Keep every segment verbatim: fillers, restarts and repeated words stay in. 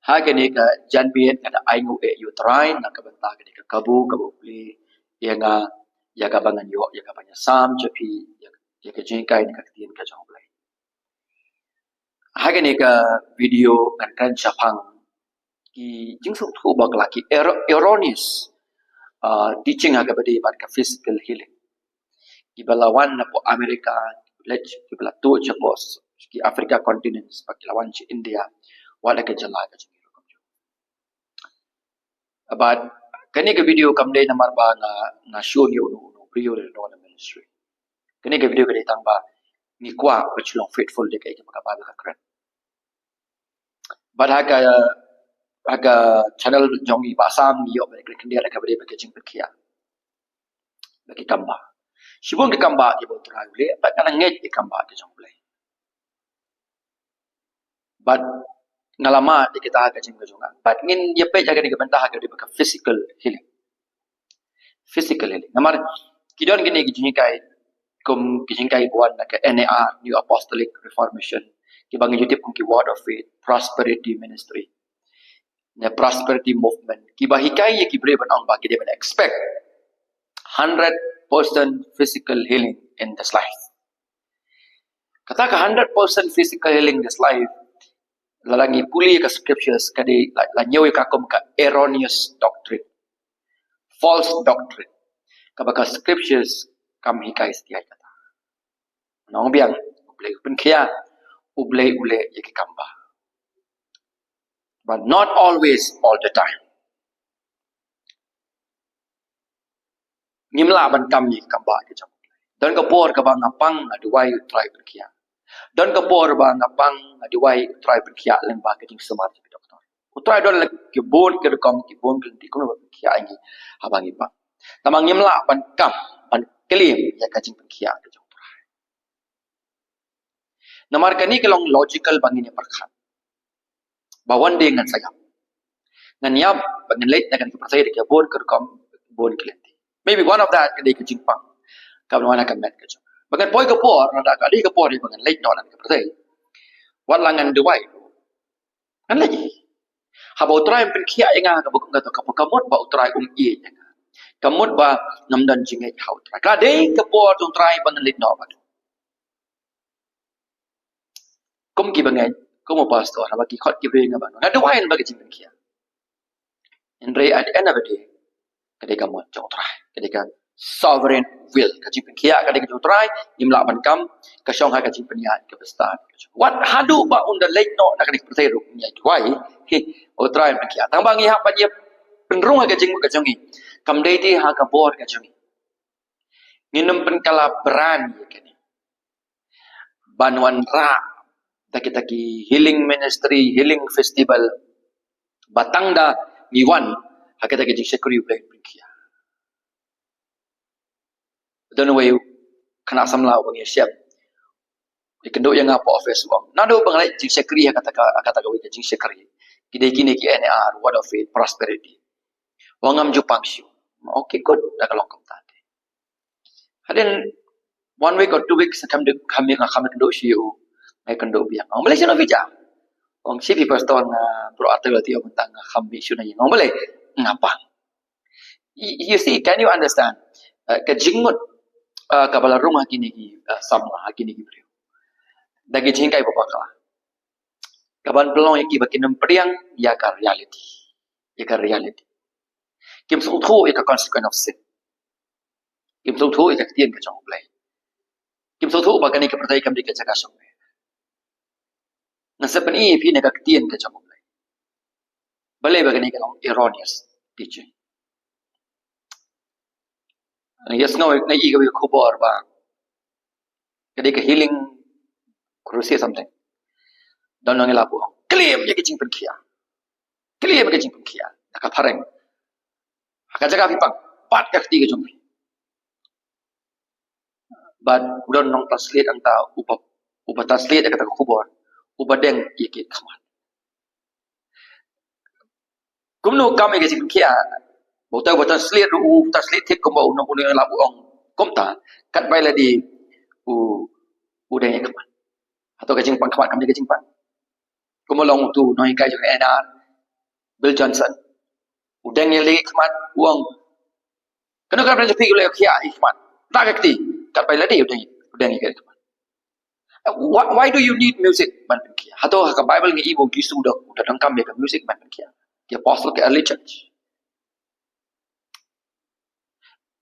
Ha kane ka janmiet nga da ainguh ïa u Trai na ka bynta kane ka kabu kaba u plie ïa nga, ïa kaba ngan ïoh ïa ka ban ïasam sha phi ïa, ïa ka jinghikai na ka ktien ka jong U Blei. Ha kane ka video ngan kren shaphang ki jingsngewthuh bakla, ki er-, erroneous, ah, teaching ha kaba ïadei bad ka physical healing. Kiba la wan napoh America, leit kiba la tuh shapoh ki Africa continents, bad ki la wan sha India, wat la ka jylla ka jong ngi ruh kumjuh. Bad kane ka video kam dei namar ba nga, nga shun ïa uno uno u briew lane uno uno u ministry. Kane ka video ka dei tang ba ngi kwah ba shu long faithful da kaei kaba ka Baibl ka kren. Bad ha ka, ha ka channel jong ngi Bah Sam ngi ïoh ban kren khyndiat ha kaba dei bad ka jingpynkhiah bad ki kambah. Shibun ki kambah kiba U Trai u leh, bad nga ngeit ki kambah ki jong U Blei. Bad nga la mad ïa kita ha ka jingim ka jong nga. Bad ngin ïa peit ha kane ka bynta ha kaba dei bad ka physical healing. Physical healing. Namar ki don kine ki jinghikai, kum ki jinghikai ba wan na ka N A R, New Apostolic Reformation, kiba ngi ju tip kum ki Word of Faith, Prosperity Ministry, ne Prosperity Movement, kiba hikai ïa ki briew ban ong ba ki dei ban expect hundred percent physical healing in this life. Kata ka hundred percent physical healing this life, lada ngi pule ka scriptures, ka dei la, la ñiew ïa ka kum ka erroneous doctrine, false doctrine, kaba ka scriptures kam hikai satia ïa kata. Nong biang, U Blei u pynkhiah, U Blei u leh ïa ki kambah. But not always, all the time. Ngim lah ban kam ïa ki kambah ki jong U Blei. Don ka por kaba nga pang nga duwai, U Trai pynkhiah. Don ka por ba nga pang nga duwai, U Trai pynkhiah, lyngba ka jingsumar jong ki doktor. U Trai don la ki bun ki rukom, ki bun ki lynti kumno ban pynkhiah ïa ngi haba ngi pang. Tangba ngim lah ban kam, ban claim ïa ka jingpynkhiah ka jong U Trai. Namar kane ka long logical ba ngin ïa pyrkhat ba one day ngan sa ïap. Ngan ïap bad ngan leit na kane ka pyrthei da ki bun ki rukom, bun ki lynti. Maybe one of that ka dei ka jingpang kaba wan ha ka met ka jong nga. Ba ngan poi ka por, lada ka dei ka por ba ngan leit noh na kane ka pyrthei, wat la ngan duwai, ngan leit. Haba U Trai un pynkhiah ïa nga, kaba kum kata, kaba ka mut ba U Trai um ïeit ïa nga, ka mut ba ngam don jingngeit ha U Trai. Ka dei ka por jong U Trai ba ngan leit noh bad u. Kum kiba ngeit, kum u pastor, haba ki khot ki briew ïa nga ban, nga duwai namar ka jingpynkhiah. Hynrei at the end of the day, ka dei ka mut jong U Trai, ka dei ka sovereign will, ka jingpynkhiah ka dei ka jong U Trai, ngim lah ban kam, ka shong ha ka jingpynïaid kaba stad. Wat haduh ba un da leit noh na kane ka pyrthei ruh ngi ïa duwai, hi, U Trai un pynkhiah. Tangba ngi hap ban ïa pynrung ha ka jingmut ka jong ngi, kam dei te ha ka bor ka jong ngi. Ngin ym pynkylla briew ïa kane ban wanrah da kita ki healing ministry, healing festival, ba tang da ngi wan ha kita ki jingshakri U Blei pynkhiah. Don uwei u khynnah samla uba ngi ïashem, ïakynduh ïa nga hapoh office, u ong, naduh ba nga leit jingshakri ha kata ka, ha kata kawei ka jingshakri, ki dei kine ki N A R, Word of Faith, Prosperity. U ong, ngam ju pang shuh. Okay, good, da ka long kumta te. Hadien one week or two weeks, kham dei, kham, kham kynduh shuh ïa u, nga ïakynduh biang. U ong, balei shano phi jah? U ong, shi phi pastor, nga baroh artylli te, u ong, mynta nga kham mih shuh na ïing. U ong, balei? Nga pang. You, you see, can you understand? Uh, ka jingmut, uh, kaba la rung ha kine ki, uh, samla, ha kine ki briew, da ki jinghikai ba bakla, ka ban pynlong ïa ki ba kin ym pdiang ïa ka reality. Ïa ka reality. Kim sngewthuh ïa ka consequence of sin. Kim sngewthuh ïa ka ktien ka jong U Blei. Kim sngewthuh ba kane ka pyrthei kam dei ka jaka shong. Ngan sa pyni ïa phi na ka ktien ka jong U Blei balei ba kane ka long erroneous teaching. Nga ïohsngew, nga ïohi kawei ka khubor ba ka dei ka healing crusade something. Don nongïalam u ong, claim ïa ka jingpynkhiah. Claim ïa ka jingpynkhiah. Da ka phareng. Ha ka jaka phi pang, bat ka kti ka jong phi. Bad u don nongtranslate hangta, uba, uba translate ïa kata ka khubor, uba deng ïa ki khmat. Kumno kam ïa ka jingpynkhiah? Ba uta uba translate ruh u translate thik kumba u nong, u nongïalam u ong kumta, katba ïa lade u, u deng ïa khmat. Hato ka jingpang khmat kam dei ka jingpang? Kumba long utu u nonghikai jong N A R, Bill Johnson. U deng ïa lade ki khmat, u ong, kano ka ban jop ïa phi, u leh ïa ka khmat. Da ka kti, katba lade u deng, u deng ïa ka khmat. Why, why do you need music ban pynkhiah? Hato ha ka Bible ngi i ba u Jisu u da, u da donkam ïa ka music ban pynkhiah? Ki apostle, ka early church.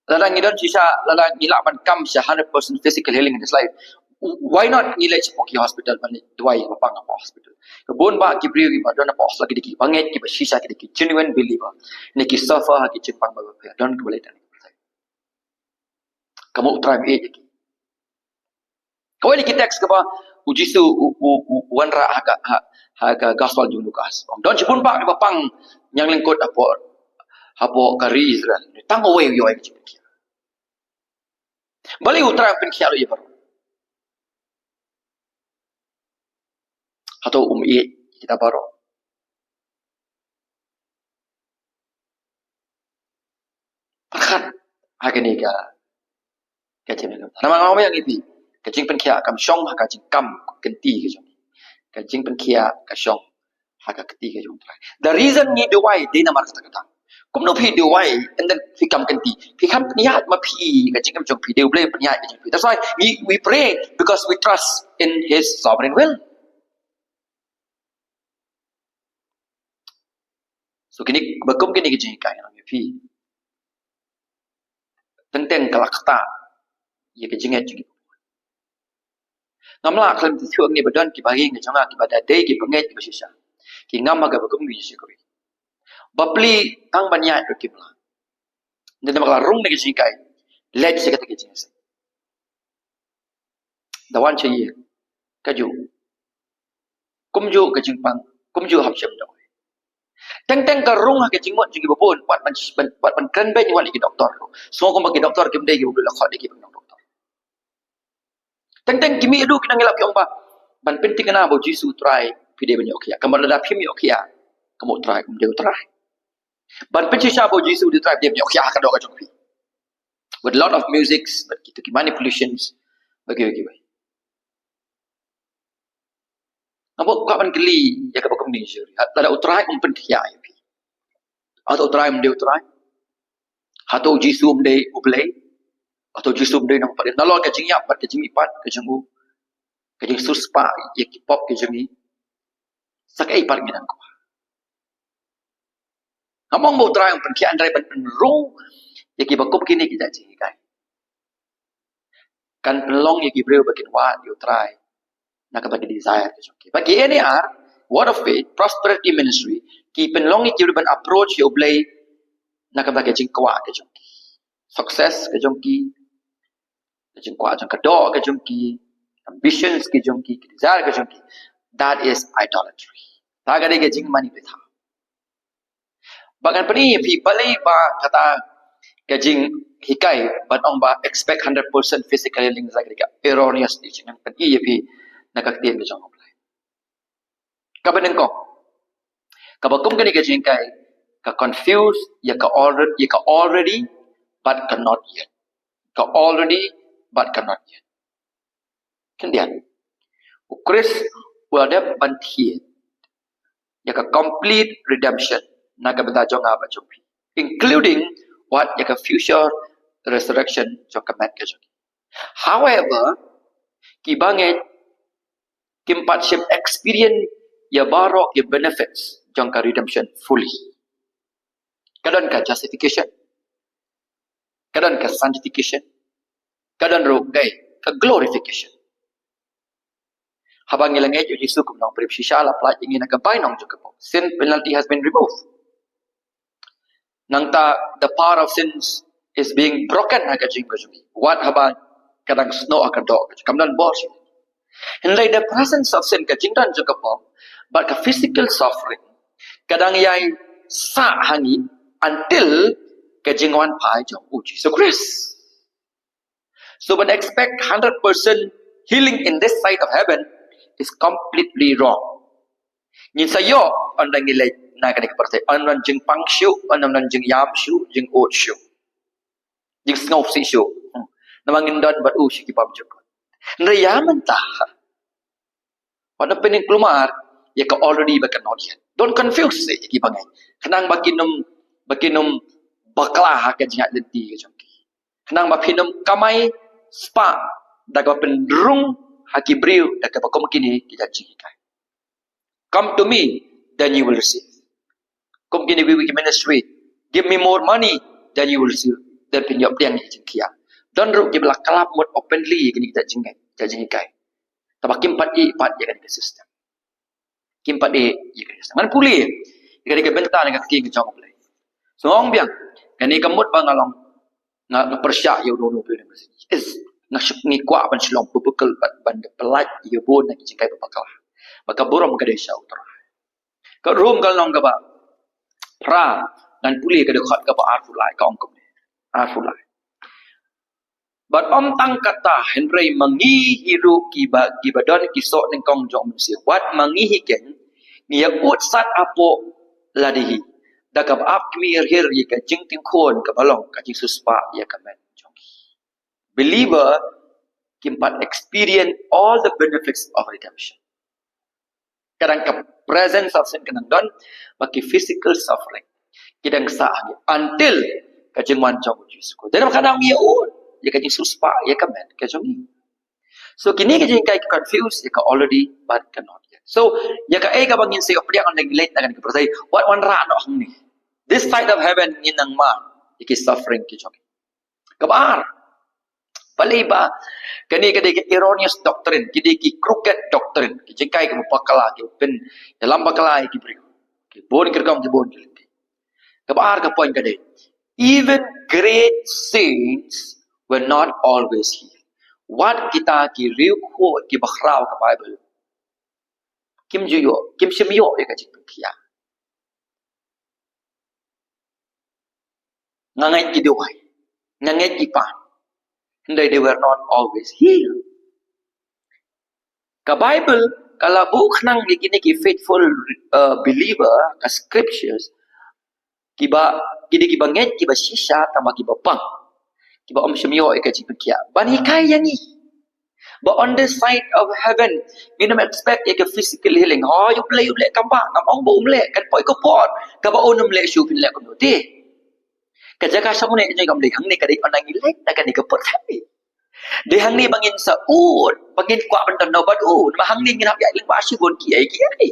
Lada ngi don shisha, lada ngi lah ban kam sha hundred percent physical healing in this life, why not ngi leit shapoh ki hospital ban leit duwai ba pang hapoh hospital? Ka bun bah ki briew kiba don hapoh hospital ki dei kiba ngeit, kiba shisha ki dei ki genuine believer. Ne ki suffer ha ki jingpang ba bapher, don kiba leit. Ka mut U Trai um ïeit ïa ki. Kawei na ki text kaba u Jisu u, u, u, u wanrah ha ka, ha, ha ka gospel jong u Lukas. Ong don shibun bah kiba pang ñianglyngkut hapoh, hapoh ka ri Israel. Tang uwei u ïoh ïa ka jingpynkhiah. Balei U Trai um pynkhiah lut ïa baroh? Hato um ïeit ïa kita baroh? Pyrkhat ha kane ka, ka jingpynkhiah. Namar nga ong ïa phi, ka jingpynkhiah kam shong ha ka jingkam kynti ka jong ngi. Ka jingpynkhiah ka shong ha ka kti ka jong U Trai. The reason ngi duwai dei namar kata kata. Kumno phi duwai and then phi kam kynti? Phi kam pynïaid ma phi ka jingim jong phi, dei U Blei pynïaid ka jong phi. That's why we, we pray because we trust in His sovereign will. So kine, ba kum kine ki jinghikai ngan ong ïa phi. Teng teng ka la ktah ïa ka jingngeit jong ngi. Ngam lah khlem tip shuh ngi ba don kiba ïing jong nga kiba da dei kiba ngeit kiba shisha. Ki ngam ha kaba kum ki jingshakri. Bapli tang ban ïaid ruh kim lah. Ynda ba ka la rung na ki jinghikai, leit sha kata ki jinghikai. Da wan sha ïing, kajuh. Kumjuh ka jingpang, kumjuh hap shem dong. Teng teng ka rung ha ka jingmut jong kiba bun, wat ban, ban, wat ban kren beiñ wat ïa ki doktor. Sngew kumba ki doktor kim dei kiba bun la khot ïa ki ban long doktor. Teng teng ki mih ruh ki nang ïalap ki ong ba ban pynthikna ba U Jisu U Trai phi dei ban ïoh khiah. Ka mut lada phim ïoh khiah, ka mut U Trai um dei U Trai. Ban pynshisha ba U Jisu U Trai phi dei ban ïoh khiah ha ka doh ka jong phi. With a lot of musics, bad kito ki manipulations, bad kiwei kiwei. Nga kwah ban kylli ïa kaba kumne shuh. Lada U Trai um pynkhiah ïa phi, hato U Trai um dei U Trai? Hato U Jisu um dei U Blei? Hato U Jisu um dei nongpynim? Nalor ka jingïap bad ka jingmihpat ka jong u, ka jingsiewspah ïa ki pop ki jong ngi, sa kaei pat ngi nang kwah? Ngam ong ba U Trai um pynkhiah, hynrei ban pynrung ïa kiba kum kine ki jait jinghikai. Kan pynlong ïa ki briew ba kin wad ïa U Trai na kaba ki desire ka jong ki. Ba ki N A R, Word of Faith, Prosperity Ministry, ki pynlong ïa ki briew ban approach ïa U Blei na kaba ka jingkwah ka jong ki. Success ka jong ki, ka jingkwah jong ka doh ka jong ki, ambitions ki jong ki, ki desire ka jong ki. That is idolatry. Ta ka dei ka jingmane bynta. Ba ngan pyni ïa phi balei ba kata ka jinghikai ban ong ba expect hundred percent physical healing, ka dei ka erroneous teaching. Ngan pyni ïa phi na ka ktien ka jong U Blei. Kaba nyngkong, kaba kum kane ka jinghikai ka confuse ïa ka already, ïa ka already but ka not yet. Ka already but ka not yet. Khyndiat, U Khrist u la dep ban thied ïa ka complete redemption na ka bynta jong nga bad jong phi, including wat ïa ka future resurrection jong ka met ka jong ngi. However, kiba ngeit kim pat shym experience ïa baroh ki benefits jong ka redemption fully. Ka don ka justification, ka don ka sanctification, ka don ruh ka, ka glorification. Haba ngi la ngeit ïa U Jisu kum u nongpynim, shisha la pyllait ïa ngi na ka bainong jong ka pop. Sin penalty has been removed. Nangta the power of sins is being broken ha ka jingim ka jong ngi. Wat haba ka dang snoh ha ka doh, kam don bor shuh. Hynrei the presence of sin, ka jingdon jong ka pop, bad ka physical suffering, ka dang ïai sah ha ngi until ka jingwan phai jong U Jisu Khrist. So ban expect hundred percent healing in this side of heaven is completely wrong. Ngin sa ïoh ynda ngi leit na kane ka pyrthei, ynda don jingpang shuh, ynda don jingïam shuh, jingud shuh, jingsngewsih shuh. Hmm. Namar ngin don bad U sha ki bymjukut. Hynrei ïa mynta, wat nang pynning kulmar, ïa ka already bad ka not yet. Don't confuse ïa ki ba ngai. Khnang ba kin ym, ba kin ym bakla ha ka jingïaid lynti ka jong ki. Khnang ba phin ym kamai spah da kaba pynrung ha ki briew da kaba kum kine ki jait jinghikai. Come to me, then you will receive. Kum kine kiwei ki ministry, give me more money, then you will receive. Then phin ïoh pdiang ïa ki jingkhia. Don ruh kiba la khlap mut openly ïa kine ki jait jinghikai, jait jinghikai. Tangba kim pat ïeit pat ïa kane ka system. Kim pat ïeit ïa kane ka system. Ngan pule ïa kane ka bynta na ka ktien ka jong U Blei. Sngewbha biang, kane ka mut ba nga long, nga, nga pyrshah ïa uno uno u briew. Is, nga shu, ngi kwah ban shu long biblical, ban, ban da pyllait ïa bun na ki jinghikai ba bakla. Ba ka burom ka dei sha U Trai. Ka Rom ka lynnong kaba phra, ngan pule ka dkhot kaba arphew lai, ka ong kumne. Arphew lai. Bad ym tang kata, hynrei ma ngi hi ruh kiba, kiba don ki soh nyngkong jong u Mynsiem. Wat ma ngi hi keiñ, ngi ïa ud sat hapoh lade hi. Da kaba ap khmih hir ïa ka jingting khun kaba long ka jingsiewspah ïa ka met jong ngi. Believer kim pat experience all the benefits of redemption. Ka dang ka present suffering ka dang don, bad ki physical suffering ki dang sah hangne until ka jingwan jong u Jisu Khrist. Dei namar kata ngi ïa ud ïa ka jingsiewspah ïa ka met ka jong ngi. So kine ki jinghikai ki confuse ïa ka already bad ka not yet. So ïa kaei kaba ngin sa ïoh pdiang ynda ngi leit na kane ka pyrthei, wat wanrah noh hangne. This side of heaven ngin nang mad ïa ki suffering ki jong ngi. Kaba ar, balei ba kane ka dei ka erroneous doctrine, ki dei ki crooked doctrine, ki jinghikai kiba bakla, ki pynïalam bakla ïa ki briew. Ki bun ki rukom, ki bun ki lynti. Kaba ar ka point ka dei, even great saints were not always healed. Wat kita ki riewkhuid kiba khraw ka Bible, kim ju ïoh, kim shym ïoh ïa ka jingpynkhiah. Nga ngeit ki duwai, nga ngeit ki pan. Hynrei they were not always healed. Ka Bible ka la buh khnang ïa kine ki faithful, uh, believer, ka scriptures, kiba, ki dei kiba ngeit, kiba shisha, tangba kiba pang, kiba ym shym ïoh ïa ka jingpynkhiah, ban hikai ïa ngi ba on this side of heaven ngin ym expect ïa ka physical healing. Hooid, U Blei u leh, kam ba ngam ong ba um leh, kan poi ka por kaba un ym leh shuh, phin leh kumno te. Ka jaka sha une ka jingkam dei hangne, ka dei ynda ngi leit na kane ka pyrthei. Dei hangne ba ngin sa ud, ba ngin kwah ban don noh bad u, namar hangne ngin hap ïaid lyngba shibun kiei kiei.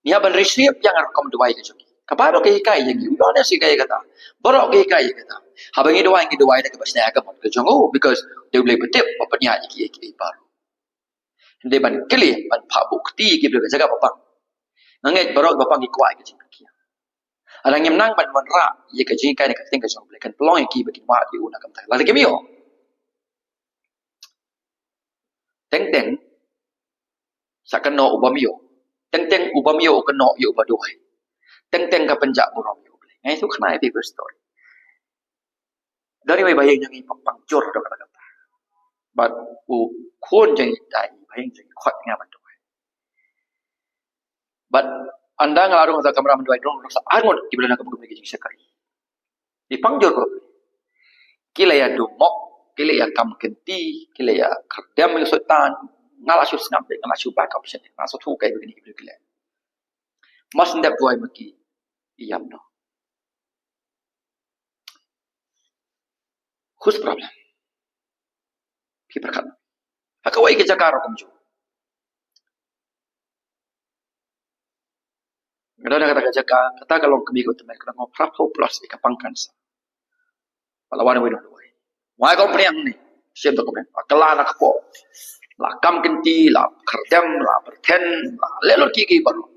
Ngi hap ban receive ïa ka rukom duwai ka jong ngi. Ka Bible ka hikai ïa ngi, u Ïoannis ka hikai ïa kata. Baroh ka hikai ïa kata. Haba ngi duwai, ngi duwai da kaba shna ïa ka mon ka jong u, because dei U Blei ba tip, ba pynïaid ïa kiei kiei baroh. Hynrei ban kylli, ban phah buh kti ïa ki briew ha ka jaka ba pang. Nga ngeit baroh kiba pang ki kwah ïa ka jingpynkhiah. Lada ngim nang ban wanrah ïa ka jinghikai na ka ktien ka jong U Blei, kan pynlong ïa ki ba kin wad ïa u na ka bynta lada kim ïoh. Teng teng sa kynnoh u bym ïoh. Teng teng u bym ïoh u kynnoh ïa uba duwai. Teng teng ka pynjah burom ïa U Blei. Nga ïathuh kane ïa phi ka story. Don iwei i bahaïing jong ngi, pang jur da kata kata. Bad u khun jong ngi, dei i bahaïing jong ngi, khot ïa nga ban duwai. Bad ynda nga la rung ha kamra ban duwai, rung, rung sa ar ngut kiba la don ha ka bynta ka jingshakri. I pang jur ko. Ki la ïa dumok, ki la ïa kam kynti, ki la ïa kyrdem ïa u Soitan. Nga la shu sngap beit, nga la shu back up shen, nga la shu thuh kaei ba kine ki briew ki leh. Mas ndep duwai ma ki, ïam noh. Whose problem? Phi pyrkhat. Ha kawei ka jaka ruh kumjuh. Nga don ha kata ka jaka, kata ka long kmie ka tymmen, ka dang hophraphew plus ïa ka pang cancer. Ba la wan uwei u nongduwai. Wai kompani hangne, shim da kompani. Ba kylla na kpoh. La kam kynti, la kyrdem, la byrthen, la leh lut kiei kiei baroh.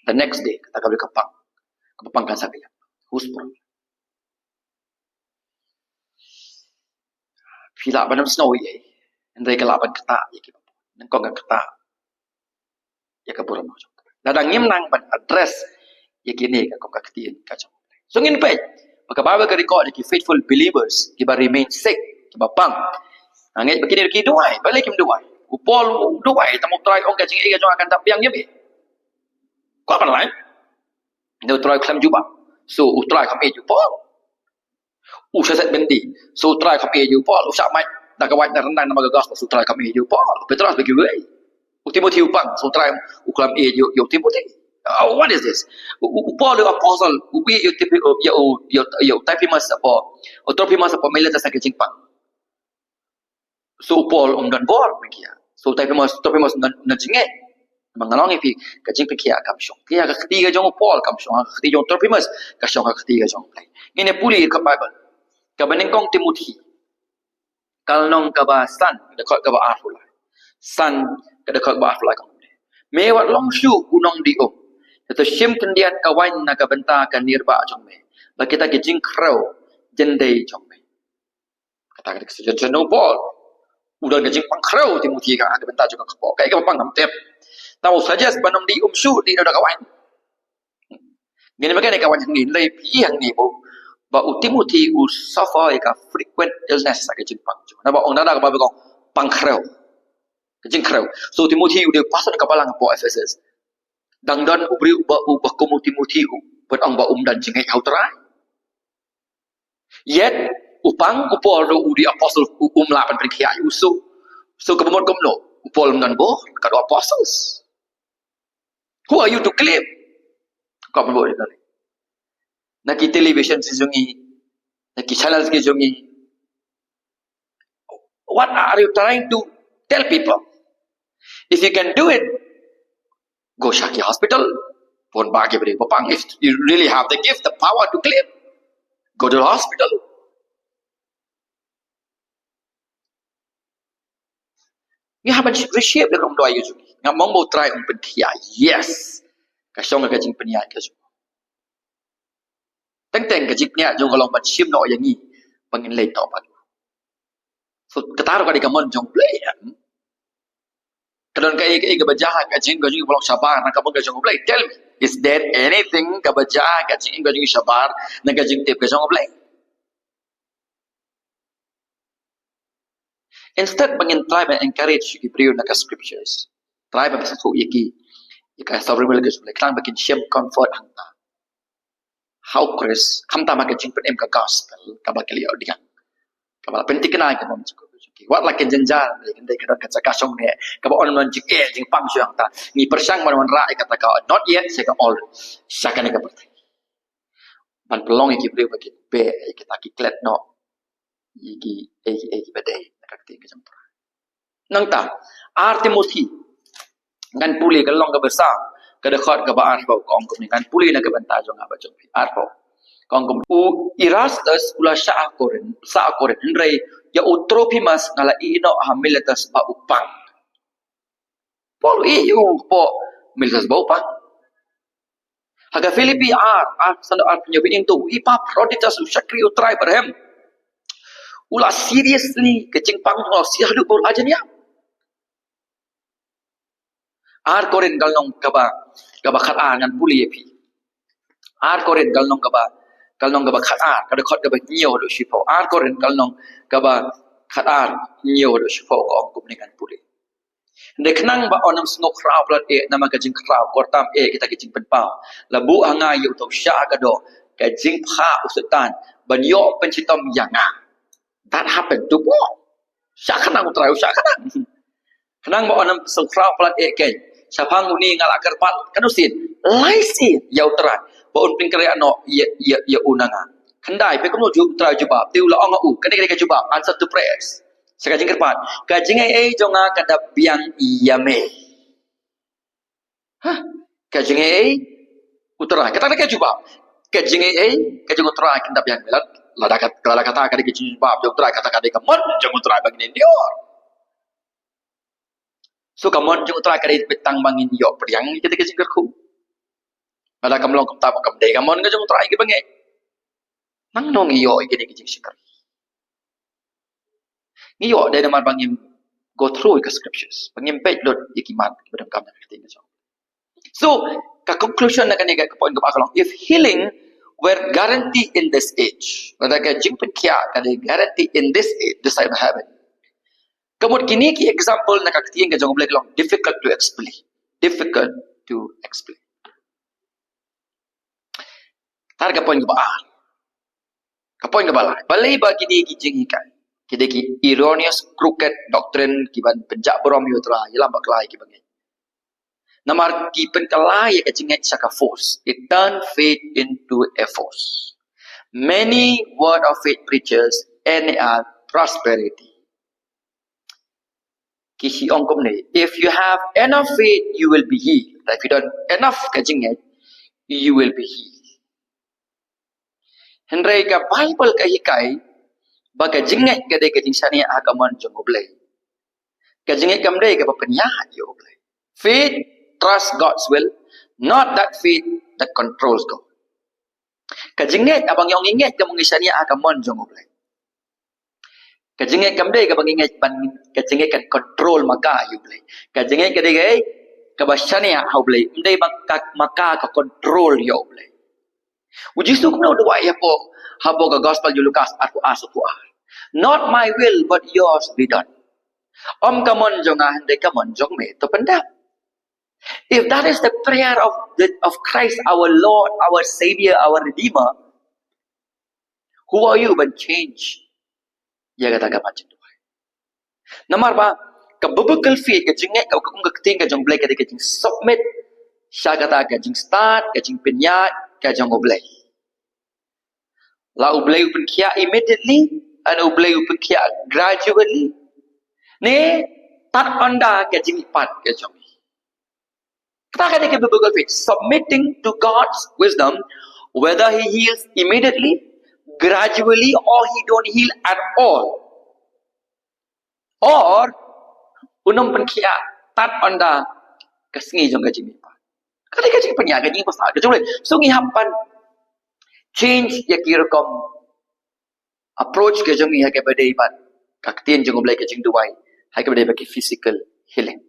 The next day, kata ka briew ka pang. Ka pang cancer ka ïap. Whose problem? Phi lah ban ym sngew ei ei, hynrei ka lah ban ktah ïa kiba bun. Nyngkong ka ktah ïa ka burom ka jong U Blei. Lada ngim nang ban address ïa kine ka kum ka ktien ka jong U Blei. So ngin peit ba ka Bible ka record ïa ki faithful believers kiba remain sick, kiba pang. Nga ngeit ba kine ki duwai, balei kim duwai? U Paul u duwai, tang U Trai ong ka jingaiei ka jong nga kan dap biang ïa me. Kwah ban lait? Hynrei U Trai u khlem jubab. So U Trai kam ïeit ïa u Paul. U shah set byndi. So U Trai kam ïeit ïa u Paul. U shah mait da ka wait da ka ryndang namar ka gospel. So U Trai kam ïeit ïa u Paul. U Petros bad kiwei. U Timothy u pang, so U Trai u klam ïa u, ïa u Timothy. Oh, what is this? U, u, u Paul u apostle, u ïa u Timothy, u, ïa u, ïa u, ïa u Trophimus hapoh, u Trophimus hapoh Miletus ha ka jingpang. So u Paul um don bor, pynkhia. So u Trophimus, Trophimus um don, um don jingeh. Namar nga ong ïa phi, ka jingpynkhiah kam shong. Phi ïa ka kti ka jong u Paul kam shong, ka kti jong u Trophimus ka shong, ka kti ka jong u Blei. Ngin ïa pule ka Bible. Kaba nyngkong Timothy. Ka lynnong kaba san, ka dkhot kaba arphew lai. San, ka dkhot kaba arphew lai ka ong kumne. Me wat long shuh u nongdie um. Te to shim khyndiat ka waiñ na ka bynta ka nirbah jong me. Bad kita ki jingkhrew jyndei jong me. Kata ka dei ka suggestion u Paul. U don ka jingpang khrew Timothy ka, ka bynta jong ka kpoh. Kaei kaba pang ngam tip. Tang u suggest ba nongdie um shuh dih da ka waiñ. Ngin ïa peit kane ka waiñ hangne, lei phi hangne ba, ba u Timothy u suffer ïa ka frequent illness ha ka jingpang jong u. Naba ong, naba ka Bible ka ong pang khrew. Ka jingkhrew. So u Timothy u dei u pastor ka balang hapoh Ephesus. Dang don u briew uba, uba kum u Timothy u, ban ong ba um don jingngeit ha u Trai. Yet u pang, u Paul ruh u dei apostle, u, um lah ban pynkhiah ïa u. So, so kaba mut kumno, u Paul um don bor, ka dei apostles. Who are you to claim? Ka mut na ki television ki jong ngi, na ki channels ki jong ngi. What are you trying to tell people? If you can do it, go sha ki hospital. Pun ba ki briew ba pang. If you really have the gift, the power to claim, go to the hospital. Ngi hap ban reshape da ka kum dei ïa u jong ngi. Ngam ong ba u Trai um pynkhiah. Yes. Ka shong ka jingpynïaid ka jong u. Teng teng ka jingpynïaid jong u ka long ban shim noh ïa ngi ba ngin leit noh bad u. So kata ruh ka dei ka mon jong u Blei, em. Ka don kaei kaei kaba jia ha ka jingim ka jong ngi ba long shabar na ka mon ka jong u Blei? Tell me, is there anything kaba jia ha ka jingim ka jong ngi shabar na ka jingtip ka jong u Blei? Instead ba ngin try ban encourage ïa ki briew na ka scriptures, try ban pynsngewthuh ïa ki, ïa ka sovereign will ka jong u Blei, khnang ba kin shem comfort hangta. Ha u Khrist, khamtam ha ka jingpynim ka gospel kaba ki la ïoh diang, kaba la pynthikna ïa ka mon jong ki. Wat la ka jynjar ne, ka dei ka don ka jaka shong ne kaba ong, mon jingeh jingpang shuh hangta. Ngi pyrshang ban wanrah ïa kata ka not yet sha ka all, sha kane ka pyrthei. Ban pynlong ïa ki briew ba kin beh ïa kita ki klet noh ïa kiei kiei kiba dei na ka ktien ka jong u Trai. Nangta, ar Timothy, ngan pule ka lynnong kaba saw, ka dkhot kaba arphew, ka ong kumne, ngan pule na ka bynta jong nga bad jong phi. Arphew. Ka ong kumne, u Erastus u la shah ha Korinth, shah ha Korinth, hynrei ïa u Trophimus nga la ïeh noh ha Miletus ba u pang. Paul u ïeh ïa u hapoh Miletus ba u pang. Ha ka Philippi ar, ar, san, ar, pynïoh bad ïing tu, u Epaphroditus u shakri u Trai Abraham. U la seriously, ka jingpang u la sih haduh ba u la jin ïap. Ar Korinth ka lynnong kaba, kaba khatar, ngan pule ïa phi. Ar Korinth ka lynnong kaba, ka lynnong kaba khatar, ka dkhot kaba hynñiew haduh shiphew. Ar Korinth ka lynnong kaba khatar, hynñiew haduh shiphew, ka ong kumne, ngan pule. Hynrei khnang ba un ym sngewkhraw palat eh namar ka jingkhraw, khamtam eh kita ki jingpynpaw, la buh ha nga ïa uta u shah ka doh, ka jingpha u Soitan, ban ïoh pynshitom ïa nga. That happened to Paul. Shah khnang u Trai, u shah khnang. Khnang ba un ym sngewkhraw palat eh keiñ, shaphang une nga la kyrpad katno sien? Lai sien ïa u Trai ba un pynkhreh noh ïa, ïa, ïa u na nga. Khyndai, peit kumno u Trai u jubab. Te u la ong ha u, kane ka dei ka jubab, answer to prayers. Sha ka jingkyrpad. Ka jingaiei jong nga kan da biang ïa me. Hah? Ka jingaiei u Trai. Kata ka dei ka jubab. Ka jingaiei ka jong u Trai kan da biang ïa me. Lada, lada kata ka dei ka jingjubab jong u Trai, kata ka dei ka mon jong u Trai ba ngin endure. So ka mon jong u Trai ka dei beit tang ba ngin ïoh pdiang ïa kata ka jingkyrkhu. Lada kam long kumta, kam dei ka mon ka jong u Trai kaba ngeit. Nangno ngi ïoh ïa kine ki jingshakri? Ngi ïoh dei namar ba ngim go through ïa ka scriptures, ba ngim peit lut ïa ki mat kiba donkam na ka ktien ka jong. So ka conclusion na kane ka point kaba ka long, if healing were guaranteed in this age, lada ka jingpynkhiah ka dei guaranteed in this age, this side of heaven, ka mut kine ki example na ka ktien ka jong U Blei ka long difficult to explain, difficult to explain. Tar ka point kaba ar. Ka point kaba lai. Balei ba kine ki jinghikai ki dei ki erroneous, crooked doctrine kiban pynjah burom ïa U Trai, ïalam bakla ïa kiba ngeit? Namar ki pynkylla ïa ka jingngeit sha ka force. It turn faith into a force. Many word of faith preachers end up prosperity. Ki ong kumne, if you have enough faith, you will be healed. If you don't enough ka jingngeit, you will be healed. Hynrei ka Bible ka hikai ba ka jingngeit ka dei ka jingshaniah ha ka mon jong U Blei. Ka jingngeit kam dei kaba pynïaid ïa U Blei. Faith trust God's will, not that faith that controls God. Ka jingngeit, haba ngi ong ngi ngeit, ka mon ngi shaniah ha ka mon jong U Blei. Ka jingngeit kam dei kaba ngi ngeit ban, ka jingngeit kan control ma ka ïa U Blei. Ka jingngeit ka dei ka, kaba shaniah ha U Blei. Ym dei ma ka, ma ka ka control ïa U Blei. U Jisu kumno u duwai hapoh, hapoh ka gospel jong u Lukas arphew ar, arphew ar. Not my will, but yours be done. Ym ka mon jong nga, hynrei ka mon jong me to pyndep. If that is the prayer of the, of Christ, our Lord, our Savior, our Redeemer, who are you ban change ïa kata ka jingduwai? Namar ba ka biblical faith, ka jingngeit, ka, ka kum ka ktien ka jong U Blei ka dei ka jingsubmit sha kata ka jingstad, ka jingpynïaid ka jong U Blei. La U Blei u pynkhiah immediately, lane U Blei u pynkhiah gradually, ne tad ynda ka jingmihpat ka jong ngi. Kata ka dei ka biblical faith, submitting to God's wisdom, whether he heals immediately, gradually, or he don't heal at all. Or, un ym pynkhiah tad ynda ka sngi jong ka jingmihpat. Ka dei ka jingpynïaid, ka jingpynstad ka jong U Blei. So ngi hap ban change ïa ki rukom approach ka jong ngi ha kaba dei bad ka ktien jong U Blei, ka jingduwai ha kaba dei bad ki physical healing.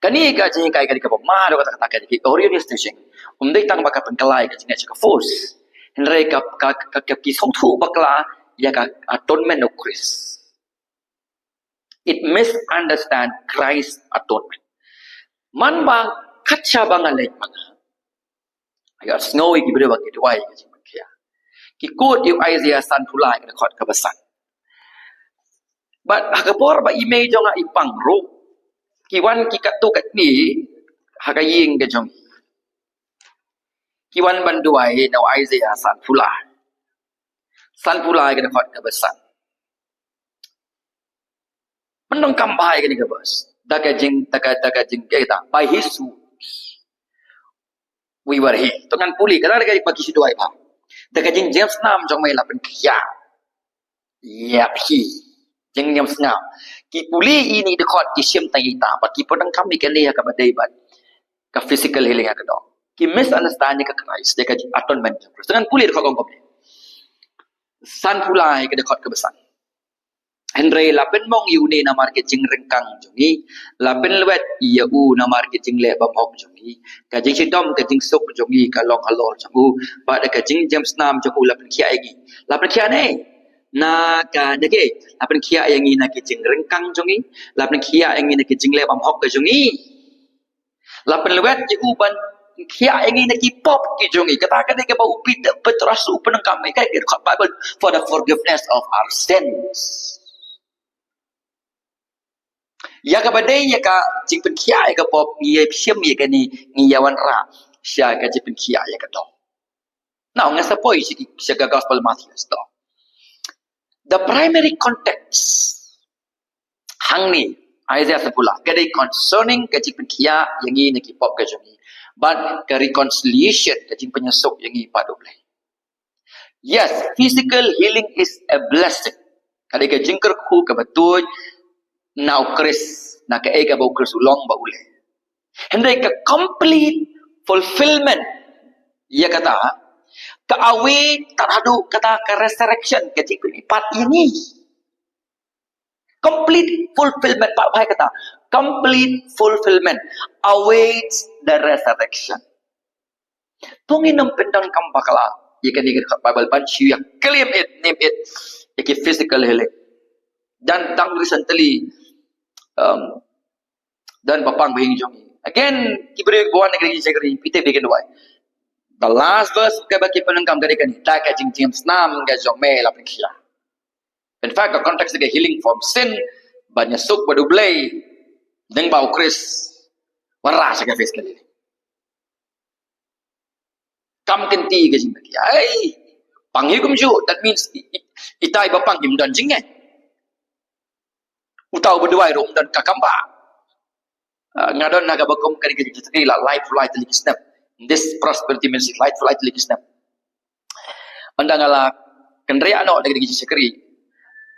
Kane ka jinghikai ka dei kaba ma, kata, kata ka dei ka Origen teaching. Ym dei tang ba ka pynkylla ïa ka jingngeit sha ka force, hynrei ka, ka, ka, ka ki sngewthuh bakla ïa ka atonement of Christ. It misunderstand Christ atonement. Man ba kat shaba nga leit ma nga, ïohsngew ïa ki briew ba ki duwai ïa ka jingpynkhiah. Ki quote ïa u Isaiah sanphew lai ka dkhot kaba san. Bad ha ka por ba i mei jong nga i pang ruh, ki wan ki katto katne ha ka ïing ka jong ngi. Ki wan ban duwai na u Isaiah sanphew lai. Sanphew lai ka dkhot kaba san. Pyndonkam bha ïa kane ka verse. Da ka jing, da ka, da ka jing, eh, da, by his wounds we were healed. To ngan pule, kata da ka, ba ki shu duwai bha. Da ka jingjemsnam jong me la pynkhiah ïa phi. Jingjemsnam. Ki pule ine i dkhot, ki shim tang ïa ita, bad ki pyndonkam ïa kane ha kaba dei bad ka physical healing ha ka doh. Ki misunderstand ïa ka Christ, ïa ka atonement jong Christ. To ngan pule dkhot kong kong. Sanphew lai ka dkhot kaba san. Hynrei la pynmong ïa une namar ka jingryngkang jong ngi, la pynlwet ïa u namar ka jingleh bymhok jong ngi. Ka jingshitom ka jingsuk jong ngi ka long halor jong u, bad da ka jingjemsnam jong u la pynkhiah ïa ngi. La pynkhiah ne? Na ka, na ka, la pynkhiah ïa ngi na ka jingryngkang jong ngi, la pynkhiah ïa ngi na ka jingleh bymhok ka jong ngi. La pynlwet ïa u ban pynkhiah ïa ngi na ki pop ki jong ngi. Kata ka dei kaba u Peter, Petros u pyndonkam ïa ka, ka dkhot Bible, for the forgiveness of our sins. Ïa kaba dei ïa ka jingpynkhiah ïa ka pop, ngi ïa shim ïa kane, ngi ïa wanrah sha ka jingpynkhiah ïa ka doh. Now, nga sa poi sha ki, sha ka Gospel Matthew to. The primary context hangne, Isaiah sanphew lai, ka dei concerning ka jingpynkhiah ïa ngi na ki pop ka jong ngi, bad ka reconciliation, ka jingpynïasuk ïa ngi bad U Blei. Yes, physical healing is a blessing. Ka dei ka jingkyrkhu kaba tuid na u Khrist, na kaei kaba u Khrist u long ba u leh. Hynrei ka complete fulfillment ïa kata, ka await tad haduh kata ka resurrection, ka jingpynmihpat ïa ngi. Complete fulfillment, pat bha kata. Complete fulfillment awaits the resurrection. To ngin ym pyndonkam bakla ïa kane ka Bible ban shu ïa claim it, name it, ïa ki physical healing. Dan tang recently, um, dan ba pang ba ïing jong ngi. Again, ki briew ba wan na ka ri, ka ri, phi tip ïa kane wai. The last verse kaba ki pyndonkam ka dei kane, da ka jingjemsnam ka jong me la pynkhiah. In fact, ka context ka healing from sin, ban ïasuk bad U Blei, lyngba u Khrist. Para sha ka face ka lili. Kam kynti ka jingpynkhiah. Ai, pang hi kumjuh, that means i, i, itai ba pang hi ym don jingngeit. Utai ba duwai ruh ym don ka kam ba. Ah, nga don na kaba kum ka dei ka jingshakri la, lai phew lai tylli ki snem. This prosperity ministry, lai phew lai tylli ki snem. Ynda nga la kynriah noh da ka dei ka jingshakri,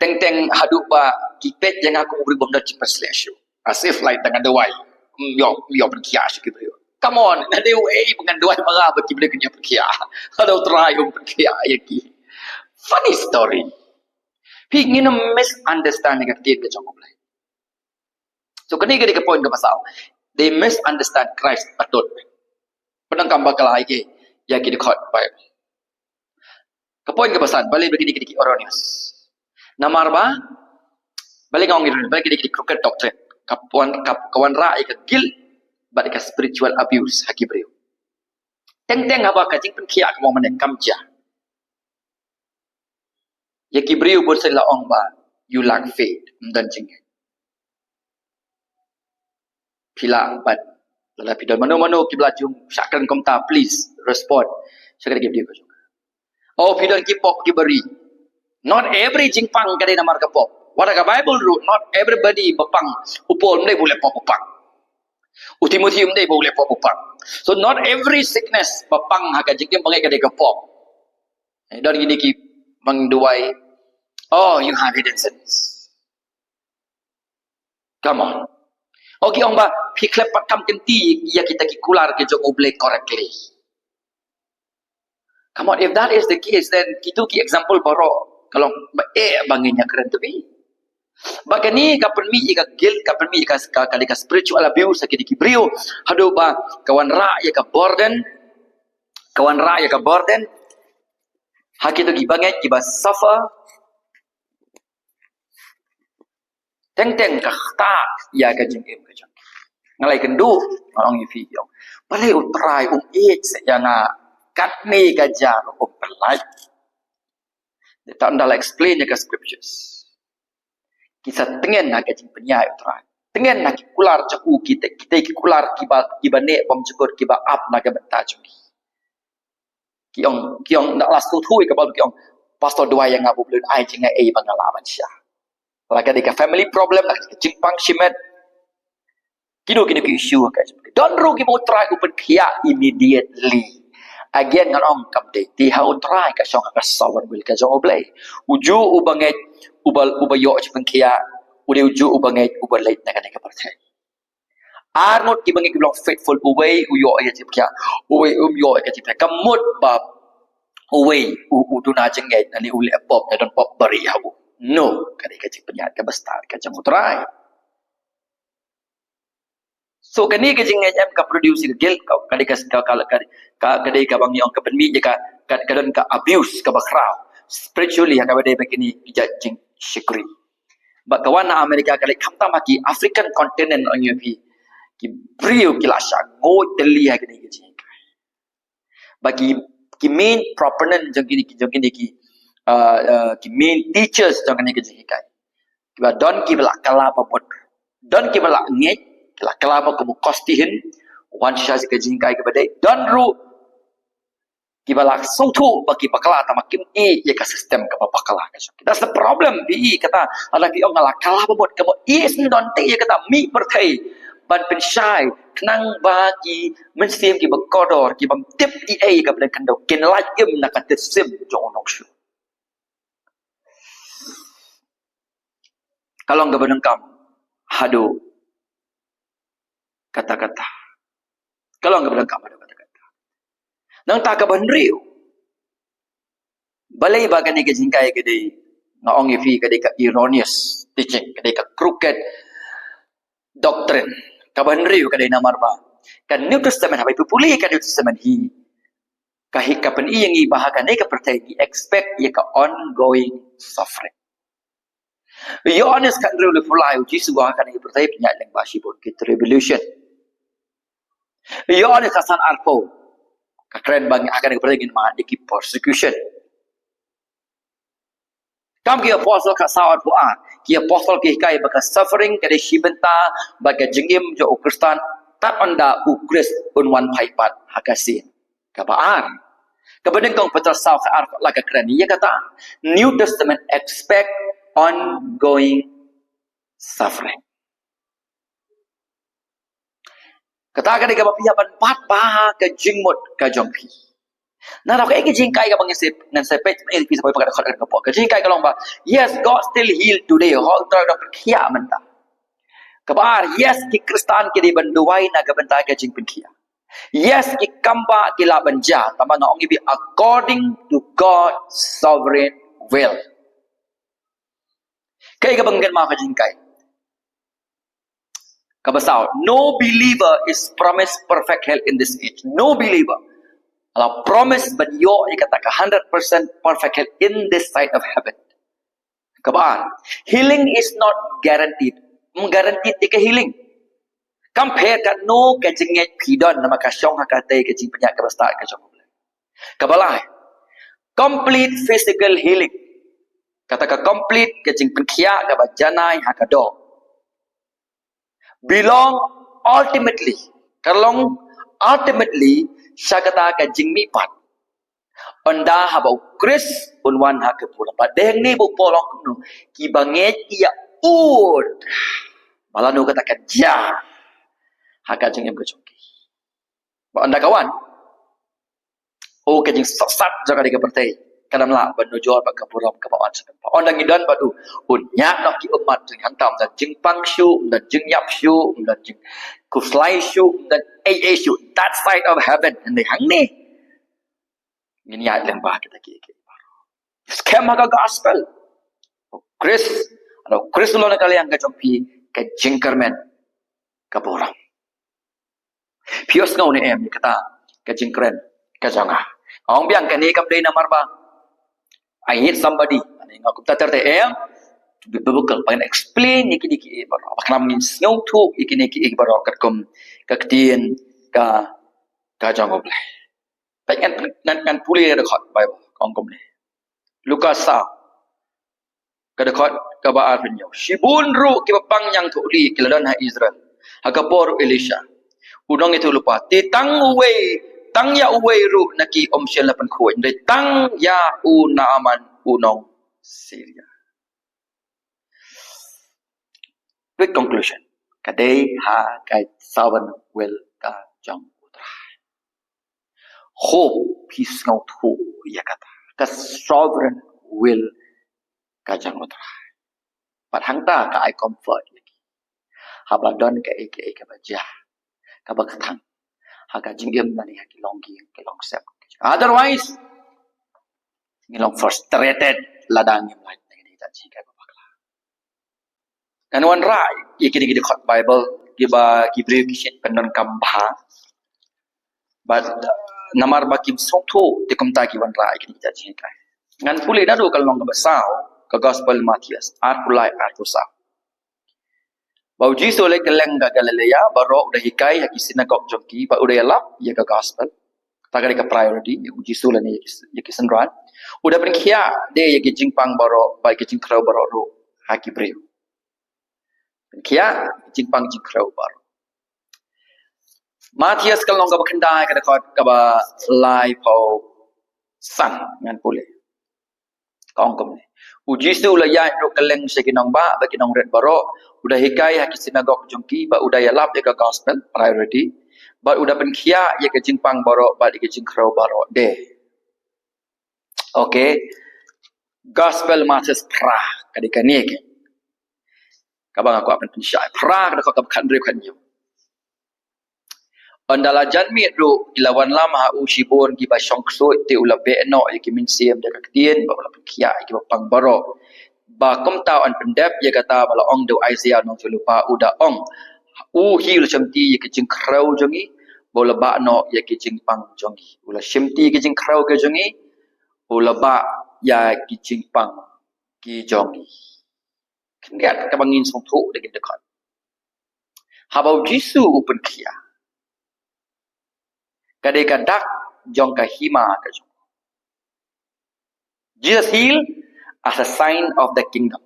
teng teng haduh ba ki peit ïa nga kum u briew bym don jingpynshlur shuh. As if like tang nga duwai, ym ïoh, ym ïoh pynkhiah shuh ki briew. Come on, nga dei uei ba ngan duwai ma nga ba ki briew kin ïoh pynkhiah? Haduh Trai um pynkhiah ïa ki. Funny story. Phi, ngin ym misunderstand ïa ka ktien ka jong U Blei. So kane ka dei ka point kaba saw. They misunderstand Christ atonement. Pyndonkam bakla ïa ki, ïa ki dkhot Bible. Ka point kaba san, balei ba kine ki dei ki erroneous? Namar ba, balei nga ong erroneous, balei kine ki dei ki crooked doctrine. Ka wan, ka, ka wanrah ïa ka guilt bad ïa ka spiritual abuse ha ki briew. Teng teng haba ka jingpynkhiah ka wan mane kam jia. Ïa ki briew bun sien la ong ba you lack faith, ym don jingngeit. Phi lah ban, lada phi don mano mano kiba la jong shakren kumta, please respond. Shakren ki briew ka jong. Oh, phi don ki pop kiba ri. Not every jingpang ka dei namar ka pop. Wat ka Bible ruh, not everybody ba pang. U Paul ym dei ba u leh pop u pang. U Timothy ym dei ba u leh pop u pang. So not every sickness ba pang ha ka jingim ba ngi ka dei ka pop. Eh, don kine ki bang duwai, oh, you have hidden sins. Come on. Oh, ki ong ba phi khlem pat kam kynti ïa kita ki kular ki jong U Blei correctly. Come on, if that is the case, then kito ki example baroh ka long ba eh ba ngin ïakren te phi. Ba kane ka pynmih ïa ka guilt, ka pynmih ïa ka, ka, ka, ka spiritual abuse ha kine ki briew. Haduh ba ka wanrah ïa ka burden, ka wanrah ïa ka burden ha kito ki bangeit kiba suffer. Teng teng ka ktah ïa ka jingim ka jong. Nga la ïakynduh, nga ong ïa phi ïa. Balei U Trai um ïeit sa ïa nga katne ka jia ruh um pynlait. Te ynda la explain ïa ka scriptures, ki sa tngen ha ka jingpynïaid U Trai. Tngen ha ki kular jong u, kita, kita ki kular kiba, kiba neh bymjukut kiba ap na ka bynta jong ki. Ki ong, ki ong, ynda la sngewthuh ïa ka Bible ki ong, Pastor, duwai ïa nga ba U Blei un ai jingaiei ba nga lah ban shah. La ka dei ka family problem, la ka dei ka jingpang shimet. Kino kino ki issue ka. Don ruh kiba U Trai u pynkhiah immediately. Again ngan ong kam dei te ha U Trai, ka shong ha ka sovereign will ka jong U Blei. Ujuh uba ngeit, uba, uba ïoh jingpynkhiah, u dei ujuh uba ngeit, uba leit na kane ka pyrthei. Ar ngut kiba ngeit kiba long faithful, uwei u ïoh ïa ka jingpynkhiah, uwei um ïoh ïa ka jingpynkhiah. Kam mut ba uwei u, u duna jingngeit, lane u leh pop, lane don pop ba ri ha u. No, ka dei ka jingpynïaid kaba stad ka jong U Trai. So kane ka jingngeit em ka produce ka guilt, ka, ka dei ka, ka, ka, ka, ka, ka dei kaba ngi ong ka pynmih ïa ka, ka, ka don ka abuse kaba khraw spiritually ha kaba dei ba kine ki jait jingshakri. Ba ka wan na America ka leit khamtam ha ki African continent, ong ïa phi, ki briew ki la shah nguid tylli ha kine ki jinghikai. Ba ki, ki main proponent jong kine ki, jong kine ki, uh, uh, ki main teachers jong kine ki jinghikai, kiba don kiba la kylla ba mut, don kiba la ngeit, ki la kylla ba ka mut kostihin wan shisha sha ka jinghikai kaba dei. Don ruh kiba la sngewthuh ba ki bakla tangba kim ïeit ïa ka system kaba bakla ka jong ki. That's the problem. Phi i kata, lada phi ong nga la kylla ba mut, ka mut ïeit sngewdon te ïa kata, mih pyrthei ban pynshai khnang ba ki mynsiem kiba kordor, ki bym tip ei ei ïa ka bneng khyndew, kin lait im na ka tip sim jong u nongshun. Ka long kaba donkam haduh katta katta. Ka long kaba donkam haduh katta katta. Nangta kaba hynriew, balei ba kane ka jinghikai ka dei, nga ong ïa phi, ka dei ka erroneous teaching, ka dei ka crooked doctrine. Kaba hynriew ka dei namar ba ka New Testament, haba phi pule ka New Testament hi, ka hi ka pyni ïa ngi ba ha kane ka pyrthei ngi expect ïa ka ongoing suffering. Ïoannis khathynriew lyngkhot lai, u Jisu u ong ha kane ka pyrthei phin ïaid lyngba shibun ki tribulation. Ïoannis khatsan arphew, ka kren ba ha kane ka pyrthei ngin mad ïa ki persecution. Kam ki Apostle khatsaw arphew ar, ki Apostle ki hikai ba ka suffering ka dei shi bynta ba ka jingim jong u Khristan Tad ynda u Khrist un wan phai pat ha ka sien kaba ar. Kaba nyngkong Petros saw ka ar, la ka kren ïa kata, New Testament expect ongoing suffering. Kata ka dei kaba phi hap ban bat bha ha ka jingmut ka jong phi. Na, ka jinghikai kaba ngan sa, ngan sa peit, eh, phi sa peit, ka jinghikai ka long ba, yes, God still heal today. Hok trai da pynkhiah mynta. Kaba ar, yes, ki Khristan ki dei ban duwai na ka bynta ka jingpynkhiah. Yes, ki kam ba ki lah ban jia, tangba nga ong ïa phi, according to God's sovereign will. Kaei kaba ngan kynmaw ka jinghikai? Kaba saw, no believer is promised perfect health in this age. No believer la promise ban ïoh ïa kata ka hundred percent perfect health in this side of heaven. Kaba ar, healing is not guaranteed. Ym guaranteed ïa ka healing. Kam pher katno ka jingngeit phi don, namar ka shong ha katei ka jingpynïaid kaba stad ka jong U Blei. Kaba lai, complete physical healing. Kata ka complete ka jingpynkhiah kaba janai ha ka doh. Belong ultimately, ka long ultimately sha kata ka jingmihpat. Ynda haba u Khrist un wan ha ka burom. Bad dei hangne ba u Paul u ong kumno, kiba ngeit ïa u, ba lano kata kan jia ha ka jingim ka jong ki. Bad ynda ka wan, oh, ka jingsatsat jong ka dei ka pyrthei, kan ym lah ban nujor bad ka burom kaba u wan sha phi. Ynda ngi don bad u, un ñiah noh ki ummat jong ngi hangta, ym don jingpang shuh, ym don jingïap shuh, ym don jingkhuslai shuh, ym don ei ei shuh. That side of heaven, hangne, hangne ngin ïaid lyngba kita kiei kiei baroh. Skhem ha ka gospel. U Khrist, ynda u Khrist u long na ka liang ka jong phi, ka jingkyrmen ka burom. Phi ïohsngew ne em ïa kata ka jingkren ka jong nga? Nga ong biang, kane kam dei namar ba I hate somebody. Ani nga kumta ter te em. To be biblical, ba ngan explain ïa kine kiei baroh, ba khnang ngin sngewthuh ïa kine kiei baroh katkum ka ktien ka, ka jong U Blei. Peit ngan, ngan, ngan pule ka dkhot Baibl, ka ong kumne. Lukas saw, ka dkhot kaba arphew hynñiew. Shibun ruh kiba pang ñiangthohli ki la don ha Israel ha ka por u Elisha. U nongïathuhlypa, te tang uwei, tang ïa uwei ruh na ki ym shym la pynkhuid, hynrei tang ïa u Naaman u nong Syria. Quick conclusion. Ka dei ha ka sovereign will ka jong U Trai. Hope, phi sngewthuh ïa kata. Ka sovereign will ka jong U Trai. Bad hangta ka ai comfort ïa ki. Haba don kaei kaei kaba jia, kaba kthang ha ka jingim lane ha ki longïing ki longsep. Otherwise, ngi long frustrated lada ngim lait na kine ki jinghikai ba bakla. Ngan wanrah ïa kine ki dkhot Baibl kiba ki briew ki shait pyndonkam bha. Bad, uh, namar ba kim sngewthuh, te kumta ki wanrah ïa kine ki jinghikai. Ngan pule naduh ka lynnong kaba saw, ka Gospel Mathaios arphew lai, arphew saw. Ba u Jisu u leit kylleng ka Galilea baroh, u da hikai ha ki synagog jong ki bad u da ïalap ïa ka gospel. Kata ka dei ka priority ïa u Jisu lane ïa ki, ïa ki synran. U da pynkhiah de ïa ki jingpang baroh bad ïa ki jingkhrew baroh ruh ha ki briew. Pynkhiah jingpang jingkhrew baroh. Mathaios ka lynnong kaba khyndai, ka dkhot kaba laiphew san, ngan pule. Ka ong kumne. U Jisu u la ïaid ruh kylleng sha ki nongbah bad ki nongrit baroh, u da hikai ha ki synagog jong ki bad u da ïalap ïa ka gospel, priority, bad u da pynkhiah ïa ka jingpang baroh bad ïa ka jingkhrew baroh de. Okay. Gospel Mathaios phra, ka dei kane ka, kaba nga kwah ban pynshai. Phra, ka dkhot kaba khathynriew, khathynñiew. Ynda la jan miet ruh ki la wanlam ha u shibun kiba shong ksuid, te u la beh noh ïa ki mynsiem da ka ktien bad u la pynkhiah ïa kiba pang baroh. Ba kumta yn pyndep ïa kata ba la ong da u Isaiah u nongïathuhlypa, u da ong, u hi u la shimti ïa ki jingkhrew jong ngi bad u la bah noh ïa ki jingpang jong ngi. U la shimti ïa ki jingkhrew ki jong ngi, u la bah ïa ki jingpang ki jong ngi. Khyndiat kaba ngin sngewthuh da ki dkhot. Haba u Jisu u pynkhiah, ka dei ka dak jong ka hima ka jong u. Jesus heal as a sign of the kingdom.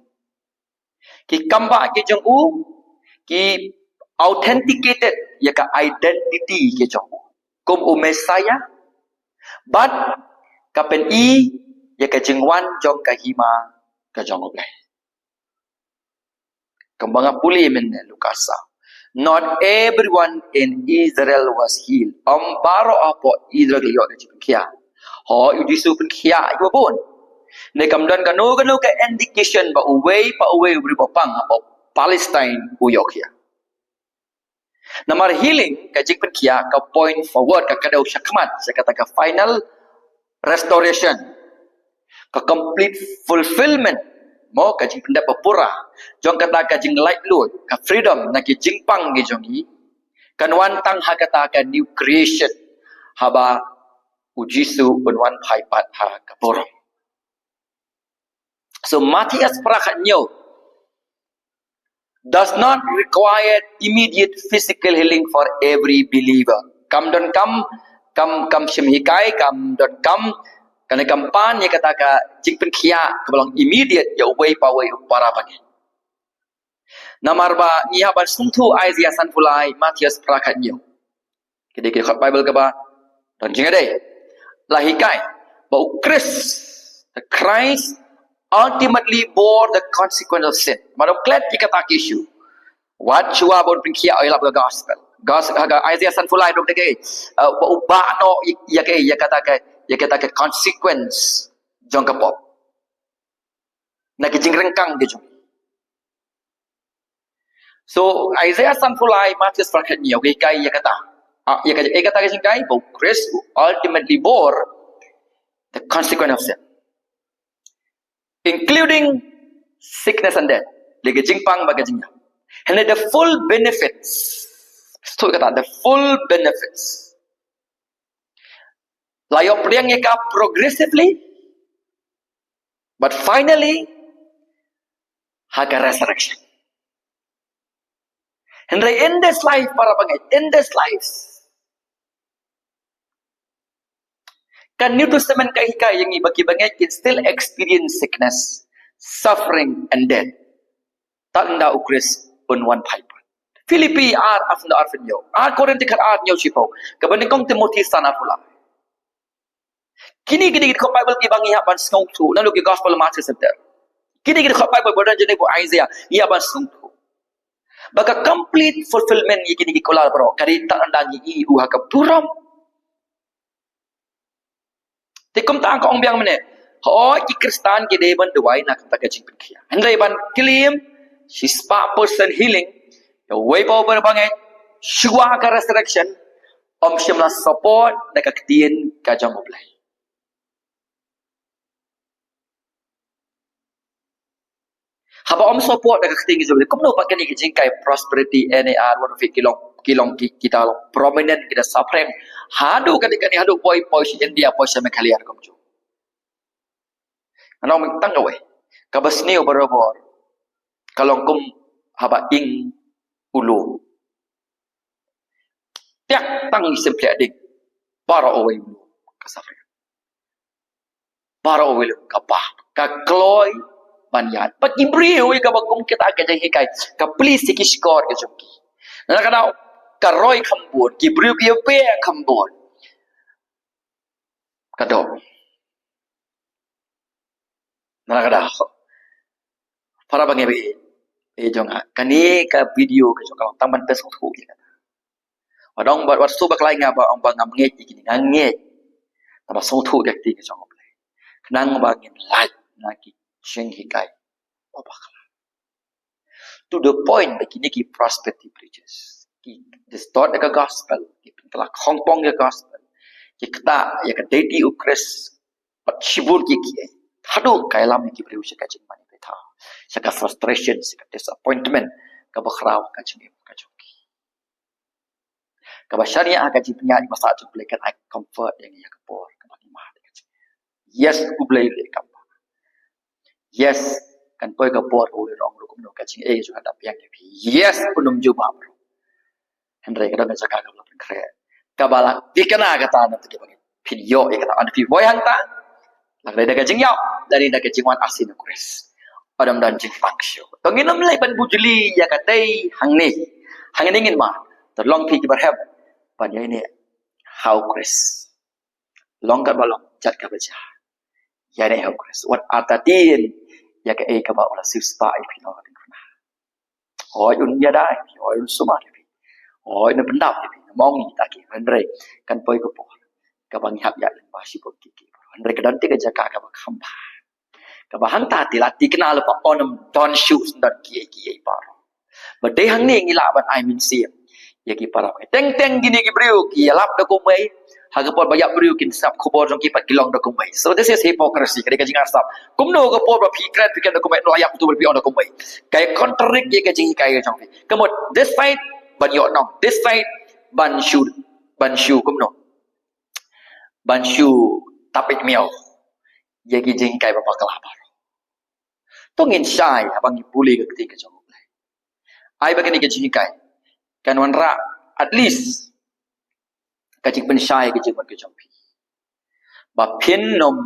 Ki kambah ki jong u ki authenticated ïa ka identity ka jong u kum u Messiah, bad ka pyni ïa ka jingwan jong ka hima ka jong U Blei. Kumba nga pule mynne Lukas saw. Not everyone in Israel was healed. Ym baroh hapoh Israel ki ïoh ka jingpynkhiah. Hooid, U Jisu u pynkhiah ïa kiba bun. Ne kam don kano kano ka indication ba uwei pa uwei u briew ba pang hapoh Palestine u ïoh khiah. Namar healing, ka jingpynkhiah, ka point forward, ka kdew shakhmat sha kata ka final restoration, ka complete fulfillment, mo, ka jingpyndep ba pura jong kata ka jinglaitluid, ka freedom na ki jingpang ki jong ngi, kan wan tang ha kata ka new creation, haba U Jisu un wan phai pat ha ka burom. So Mathaios phra khathynñiew does not require immediate physical healing for every believer. Kam donkam, kam, kam shym hikai, kam donkam, kane kam pan ïa kata ka jingpynkhiah kaba long immediate ïa uwei pa uwei u para bangeit. Namar ba ngi hap ban sngewthuh Isaiah sanphew lai, Mathaios phra khathynñiew. Ki dei ki dkhot Bible kaba don jingïadei. La hikai ba U Khrist, the Christ ultimately bore the consequence of sin. Namar u klet ïa kata ka issue. Wat shuwa ba un pynkhiah, ïalap ka gospel. Gospel ha ka Isaiah sanphew lai duk dei, uh, ba u bah noh ïa, ïa ka, ïa kata ka, ïa kata ka consequence jong ka pop na ki jingryngkang ki jong ngi. So Isaiah sanphew lai, Mathaios phra khathynñiew, ka hikai ïa kata. Ah, ïa kata, ïa kata ka jinghikai ba U Khrist u ultimately bore the consequence of sin, including sickness and death. Lei ka jingpang bad ka jingïap. And the full benefits. Sngewthuh kata, the full benefits. La ïoh pdiang ïa ka progressively, but finally, ha ka resurrection. Hynrei in this life, para bangeit, in this life, ka New Testament ka hikai ïa ngi ba ki bangeit kin still experience sickness, suffering and death. Tad ynda U Khrist un wan phai pat. Philippi ar, arphew, arphew hynñiew. Ar Korinth khat ar, hynñiew shiphew. Kaba nyngkong Timothi san, arphew lai. Kine, kine ki dkhot Bible kiba ngi hap ban sngewthuh. Naduh ki gospel Mathaios sanphew lai. Kine ki dkhot Bible ba don jingïadei bad Isaiah, ngi hap ban sngewthuh ba ka complete fulfillment ïa kine ki kular baroh ka dei tad ynda ngi ïoh u ha ka burom. Te kumta ka ong biang mynne, hooid ki Khristan ki dei ban duwai na ka bynta ka jingpynkhiah. Hynrei ban claim shispah percent healing ïa uwei pa uwei para bangeit shuwa ka resurrection, ym shym la support da ka ktien ka jong U Blei. Haba ym support da ka ktien ka jong U Blei, kumno pat kane ka jinghikai prosperity, N A R, wat ki long, ki long ki, kita long prominent, kita saphriang. Haduh kane, kane haduh poi, poi sha India, poi sha Meghalaya ruh kumjuh. Nga ong tang kawei kaba sniew barabor ka long kum haba ing u lum. Tiak tang i sympliah ding, baroh uwei u lum ka saphriang. Baroh uwei u lum ka pah, ka kloi ban ïaid. Bad ki briew ïa kaba kum kita ka jinghikai ka plie ïa ki shkor ka jong ki. Na ka daw ka roi kham bun, ki briew ki ïapei kham bun. Ka dok. Na ka daw, para bangeit, eh, jong nga, kane ka video ka jong ka long tang ban pynshai sngewthuh ïa kata. Wat ong, wat, wat shu bakla ïa nga ba ong ba ngam ngeit ïa kine, nga ngeit. Tang ba sngewthuh ïa ka ktien ka jong U Blei, khnang ba ngin lait na ki jinghikai ba bakla. To the point ba kine ki prosperity preachers ki distort ïa ka gospel, ki pynkylla khongpong ïa ka gospel, ki ktah ïa ka deity U Khrist bad shibun ki kiei. Haduh ka ïalam ïa ki briew sha ka jingmane bynta, sha ka frustration, sha ka disappointment kaba khraw ka jingim ka jong ki. Kaba shaniah ha ka jingpynïaid ba sah jong U Blei kan ai comfort ïa ngi ïa ka por kaba ngi mad ïa ka jingim. Yes, U Blei u leh kam ba. Yes, kan poi ka por u leh rong ruh kumno ka jingim jong nga da biang ïa phi. Yes, un ym jubab ruh. Hynrei ka don ka jaka kaba la pynkhreh, kaba la thikna kata na ka bynta ba phin ïoh ïa kata. Ynda phi poi hangta, lada dei da ka jingïap, lada dei da ka jingwan arsien U Khrist, ym don jingpang shuh. To ngin ym leit ban bujli ïa katei hangne. Hangne ngin mad, to long phi kiba rhem ban ïaineh ha u Khrist. Long katba long, jat kaba jia, ïaineh ha u Khrist. Wat artatien ïa kaei kaba u la siewspah ïa phi, long ka diengphna. Hooid un ïada ïa phi, hooid un sumar ïa phi, hooid un pyndap ïa phi, namar ngi ta ki, hynrei kan poi ka por kaba ngi hap ïaid lyngba shibun ki ki. Hynrei ka don te ka jaka kaba kham bha, kaba hangta te la thikna lypa, ym don shuh, ym don kiei kiei baroh. Ba dei hangne ngi lah ban ai mynsiem ïa ki para bangeit. Teng teng kine ki briew ki ïalap da kumwei, ha ka por ba ïap briew kin sngap khubor jong ki pat ki long da kumwei. So this is hypocrisy, ka dei ka jingarsap. Kumno ka por ba phi kren phi kren da kumwei, la ïap tu ba phi ong da kumwei? Ka contradict ïa ka jinghikai ka jong phi. Ka mut this side ban ïoh nong, this side ban shu, ban shu kumno, ban shu tapit miaw ïa ki jinghikai ba bakla baroh. To ngin shai haba ngi pule ka ktien ka jong U Blei. Ai ba kane ka jinghikai kan wanrah at least ka jingpynshai ka jingmut ka jong phi, ba phin ym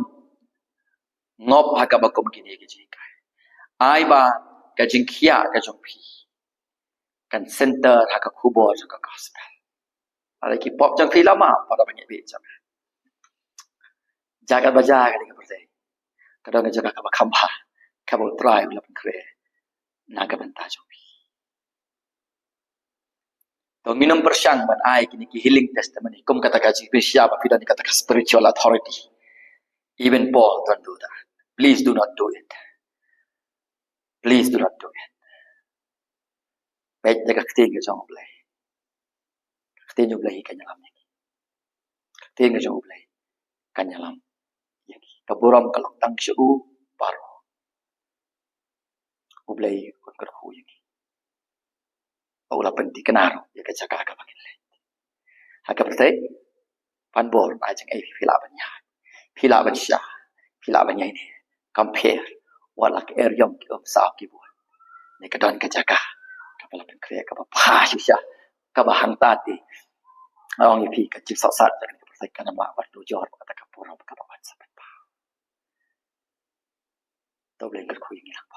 ngop ha kaba kum kine ka jinghikai. Ai ba ka jingkhiah ka jong phi kan center ha ka khubor jong ka gospel. Lada ki pop jong phi la map, para bangeit jong nga, jaka ba jia ka dei ka pyrthei, ka don ka jaka kaba kham bha, kaba U Trai u la pynkhreh na ka bynta jong phi. To ngin ym pyrshang ban ai kine ki healing testimony kum kata ka jingpynshai ba phi don kata ka spiritual authority. Even Paul don't do that. Please do not do it. Please do not do it. Peit ïa ka ktien ka jong U Blei. Ka ktien jong U Blei kan ïalam ïa ki. Ka ktien ka jong U Blei kan ïalam ïa ki. Ka burom ka long tang sha u baroh. U Blei un kyrkhu ïa ki. U la pynthikna ruh ïa ka jaka kaba ngin leit. Ha ka pyrthei, pan bor, ai jingei, phi lah ban ïaid, phi lah ban shah, phi lah ban ïaineh, compare wat la ka eriong ki um saw ki bor. Ne ka don ka jaka kaba la pynkhreh kaba bha shisha, kaba hangta te, ong ïa phi, ka jingsangsot jong ka pyrthei kan ym lah ban dujor bad kata ka burom kaba wan sa ban bha. To U Blei un kyrkhu ïa ngi lang.